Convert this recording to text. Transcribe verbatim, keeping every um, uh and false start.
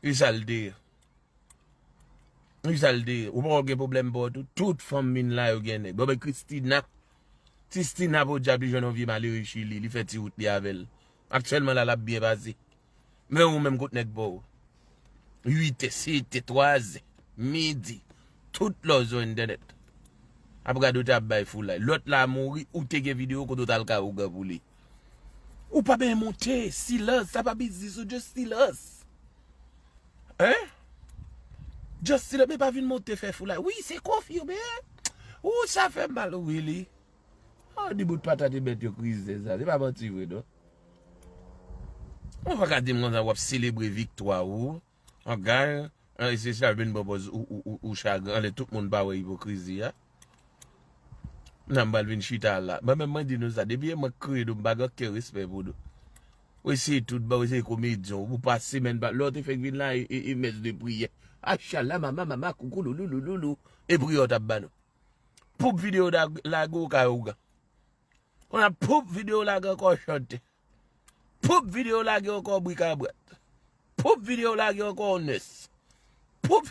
Wi, sa l te ye. Wi, sa l te ye. Ou poko gen pwoblèm pa w tou. Tout fanm vin la, yo gen nèg. Bon, men Christina. Christina, podyab, li jwenn yon vye malere Chili. Li fè ti wout li avè l. Aktyèlman, la, l ap byen pase. Men ou menm, kot nèg pa w? Uit è, sèt è, twa zè, midi. Tout lè w sou entènèt. Ap gade w te ap bay foulay. Lòt la mouri, ou te gen videyo kote w t al kay ougan pou li. Ou pa benyen monte, silans, sa pa biznis ou, just silans. Hein? Just silans, men pa vin monte fè foulay. Wi, se konfime. Ou sa fè m mal, wi, li. Oh, di bout patat e bèt yo krize sa. Se pa manti vre, non. Ou pa ka di m konsa w ap selebre viktwa ou. An gay, an espesyal vin pran pòz ou, ou, ou, ou chagren. Anlè tout moun pa wè ipokrizi a. Nan m pral vin chita la. Mwen menm mwen di nou sa. Depi e mwen k kreye nou, m pa gen okenn respè pou nou. Ou eseye tout bon, ou eseye komedyen, ou pa semèn pa. Lè w te fèk vin la, e, e, e mès de priyè. Achala, mama, mama, koukou, loulou, loulou, loulou. E priyè w t ap ba nou. Poup videyo lage w kay ougan. Kounye a poup videyo lage ankò chante. Poup videyo lage ankò bri kabwèt. Poup videyo lage ankò nès. Poup.